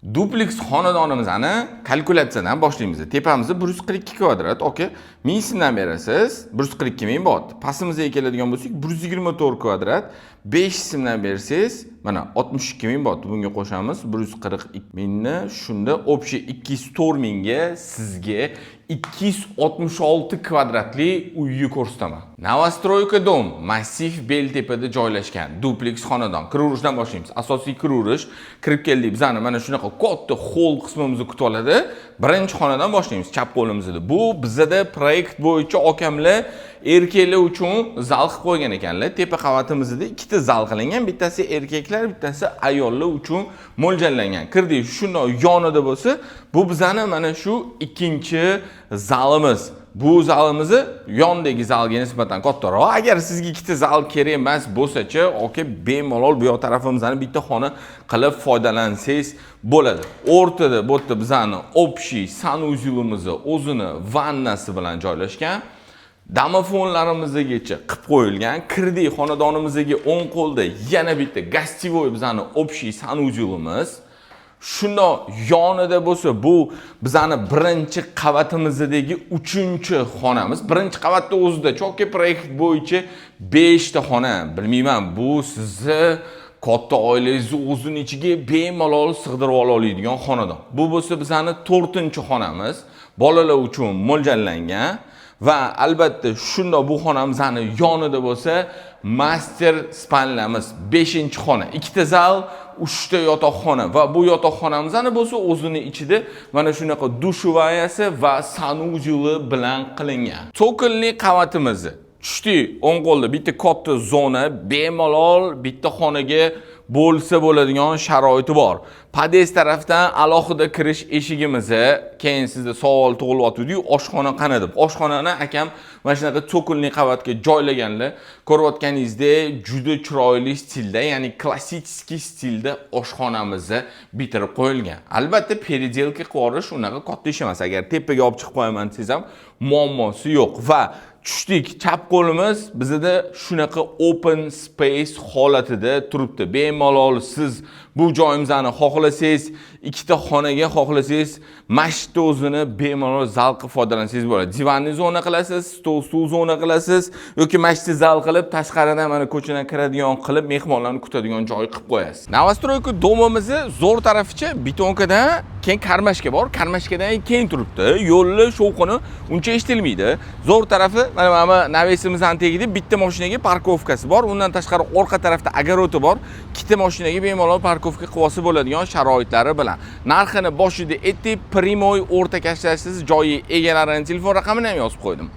Dupleks xonadonimizni kalkulyatsiyadan boshlaymiz. Tepamizni 142 kvadrat, aka, 1000 so'mdan berasiz, 142 ming bot. Pastimizga keladigan bo'lsak, 124 kvadrat, 5 so'mdan bersangiz, mana 62 ming bot. Bunga qo'shamiz 142 mingni, shunda общий 204 mingga sizga 266 kvadratli uyni ko'rsataman. Новостройка дом, massiv Beltepada joylashgan dupleks xonadon. Kiraverishdan boshlaymiz. Asosiy kiraverish, kirib keldik, bizani mana shunaqa katta холл qismimizni kutib oladi. Birinchi xonadan boshlaymiz, chap qo'limizda. Bu bizada proyekt bo'yicha okamlar erkaklar uchun zal qilib qo'ygan ekanlar. Tepa qavatimizda ikkita zal qilingan, bittasi erkaklar, bittasi ayollar uchun mo'ljallangan. Kirdik, shundoq yonida bo'lsa, bu bizani mana shu ikkinchi zalimiz. Bu zalimizni yondagi zalga nisbatan kattaroq. Agar sizga ikkita zal kerak emas bo'lsa-chi, aka, bemalol bu yoq tarafimizni bitta xona qilib foydalansangiz bo'ladi. O'rtada bu yerda bizani общий санузел imizni o'zini vannasi bilan joylashgan. Domofonlarimizgacha qilib qo'yilgan. Kirdik, xonadonimizga o'ng qo'lda yana bitta гостевой bizani общий санузел imiz. Shundoq yonida bo'lsa, bu bizani birinchi qavatimizdagi uchinchi xonamiz. Birinchi qavatda o'zida cho'kki proyekt bo'yicha 5 ta xona. Bilmayman, bu sizni katta oilangizni o'zini ichiga bemalol sig'dirib ola oladigan xonadon. Bu bo'lsa bizani to'rtinchi xonamiz. Bolalar uchun mo'ljallangan va albatta shundoq bu xonamizni yonida bo'lsa master спальня miz, 5-xona. Ikkita zal, 3 ta yotoqxona va bu yotoqxonamizni bo'lsa o'zini ichida mana shunaqa душевая si va санузел i bilan qilingan. Цокольный qavatimizni tushdik, o'ng qo'lda bitta katta zona, bemalol bitta xonaga bo'lsa bo'ladigan sharoiti bor. Podъезд tarafdan alohida kirish eshigimizni, keyin sizda savol tug'ilyotgandi-yu, oshxona qani deb. Oshxonani akam mana shunaqa цокольный qavatga joylaganlar. Ko'rayotganingizdek, juda chiroyli stilda, ya'ni klassik stilda oshxonamizni bitirib qo'yilgan. Albatta, переделка qilib yuborish unaqa katta ish emas. Agar tepaga olib chiqib qo'yaman desangiz ham muammosi yo'q va tushdik, chap qo'limiz bizada shunaqa open space holatida turibdi. Bemalol siz bu joyimizni xohlasangiz ikkita xonaga, xohlasangiz masjidni o'zini bemalol zal qilib foydalansangiz bo'ladi. Диванный zona qilasiz, stol stul zona qilasiz yoki masjidni zal qilib, tashqaridan mana ko'chadan kiradigan qilib, mehmonlarni kutadigan joy qilib qo'yasiz. Новостройка дом imizni zo'r taraficha, бетонка dan keyin кармашка bor, кармашка dan keyin turibdi. Yo'lni shovqini uncha eshitilmaydi. Zo'r tarafi, mana навес imizni tagida bitta mashinaga парковка si bor. Undan tashqari orqa tarafda огород i bor. Ikkita mashinaga bemalol парковка qilib olsa bo'ladigan sharoitlari bilan. Narxini boshida aytdik, прямой o'rta kashlashsiz, joyi egalarini telefon raqamini ham yozib qo'ydim.